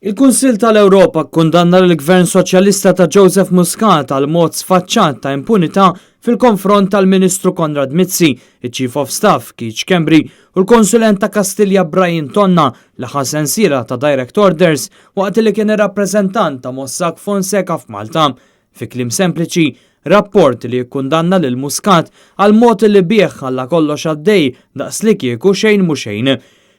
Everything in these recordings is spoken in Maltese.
Il-Kunsill tal-Ewropa kkundanna lill-Gvern Soċjalista ta' Joseph Muscat għal mod sfaċċat ta' impunità fil-konfront tal-Ministru Konrad Mizzi, iċ-Chief of Staff Keith Schembri u l-Konsulent ta' Kastilja Brian Tonna li ħa sensiela ta' direct orders waqt li kien ir-rappreżentant ta' Mossack Fonseca f'Malta. Fi kliem sempliċi, rapport li jikkundanna lil Muscat għal mod li bih ħalla kollox għaddej daqslikieku xejn mhu xejn.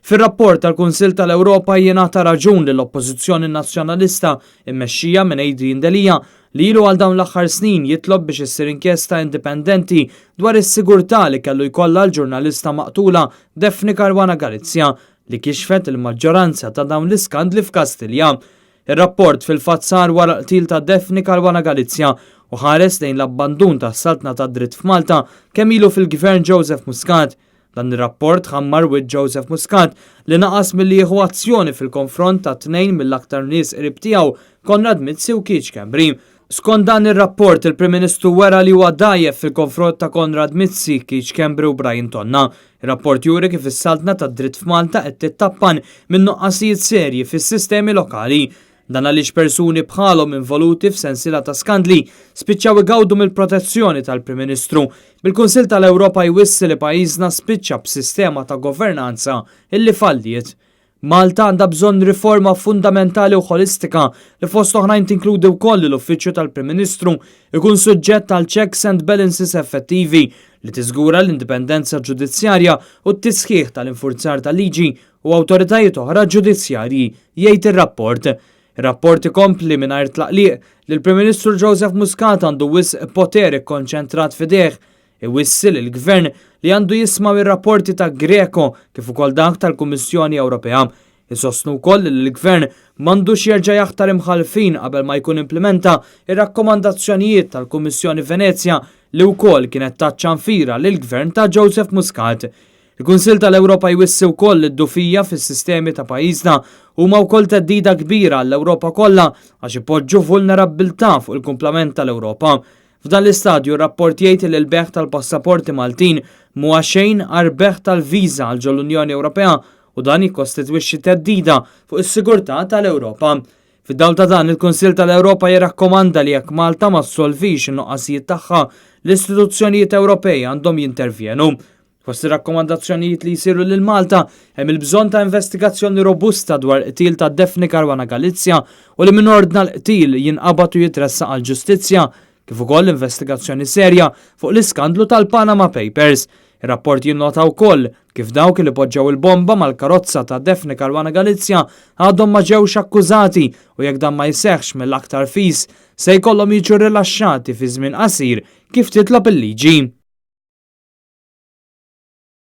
Fir-rapport tal-Kunsill tal-Ewropa jingħata raġun lill-Oppożizzjoni Nazzjonalista mmexxija minn Adrian Delia li ilu għal dawn l-aħħar snin jitlob biex issir inkjesta indipendenti dwar is-sigurtà li kellu jkollha l-ġurnalista maqtula Daphne Caruana Galizia li kixfet il-maġġoranza ta' dawn l-iskandli f'Kastilja. Ir-rapport fil-fatt sar wara l-qtil ta' Daphne Caruana Galizia u ħares lejn l-abbandun tas-saltna tad-dritt f'Malta kemm ilu fil-Gvern Joseph Muscat. Dan ir-rapport ħammar wiċċ Joseph Muscat li naqas milli jieħu azzjoni fil-konfront ta' tnejn mill-aktar nies qrib tiegħu, Konrad Mizzi u Keith Schembri. Skont dan ir-rapport, il-Prim Ministru wera li huwa dgħajjef fil-konfront ta' Konrad Mizzi, Keith Schembri u Brian Tonna. Ir-rapport juri kif is-saltna tad-dritt f'Malta qed tittappan minn nuqqasijiet serji fis-sistemi lokali. Dan għaliex persuni bħalhom involuti f'sensiela ta' skandli spiċċaw igawdu mill-protezzjoni tal-Prim Ministru, bil-Kunsill tal-Ewropa jwissi li pajjiżna spiċċa b'sistema ta' governanza illi falliet. Malta għandha bżonn riforma fundamentali u ħolistika li fost oħrajn tinkludi wkoll li l-Uffiċċju tal-Prim Ministru jkun suġġett għal checks and balances effettivi li tiżgura l-indipendenza ġudizzjarja u t-tisħiħ tal-infurzar tal-liġi u awtoritajiet oħra ġudizzjarji, jgħid ir-rapport. Ir-rapport ikompli mingħajr tlaqliq li l-Prim Ministru Joseph Muscat għandu wisq poter ikkonċentrat f'idejh. Iwissi lill-Gvern li għandu jisma' mir-rapporti ta' Greco kif ukoll dak tal-Kummissjoni Ewropea. Isostnu wkoll li l-Gvern m'għandux jerġa' jaħtar imħallfin qabel ma jkun implimenta r-rakkomandazzjonijiet tal-Kummissjoni Venezja li wkoll kienet tat ċanfira lill-Gvern ta' Joseph Muscat. Il-Kunsill tal-Ewropa jwissi wkoll li d-dgħufija fis-sistemi ta' pajjiżna huma wkoll theddida kbira għall-Ewropa kollha għax ipoġġu vulnerabbiltà fuq il-kumplament tal-Ewropa. F'dan l-istadju r-rapport jgħid li l-bejgħ tal-passaporti Maltin m'huwa xejn għajr bejgħ tal-viża għal ġol-Unjoni Ewropea u dan jikkostitwixxi theddida fuq is-sigurtà tal-Ewropa. Fid-dawl ta' dan, il-Kunsill tal-Ewropa jirrakkomanda li jekk Malta ma ssolvix in-nuqqasijiet tagħha, l-istituzzjonijiet Ewropej għandhom jintervjenu. Fost ir-rakkomandazzjonijiet li jsiru lil Malta hemm il-bżonn ta' investigazzjoni robusta dwar qtil ta' Daphne Caruana Galizia u li min ordna l-qtil jinqabad u jitressaq għall-ġustizzja, kif ukoll investigazzjoni serja fuq l-iskandlu tal-Panama Papers. Ir-rapport jinnota wkoll kif dawk li poġġew il-bomba mal-karozza ta' Daphne Caruana Galizia għadhom ma ġewx akkużati u jekk dan ma jseħħx mill-aktar fis se jkollhom jiġu rilaxxati fi żmien qasir kif titlob il-liġi.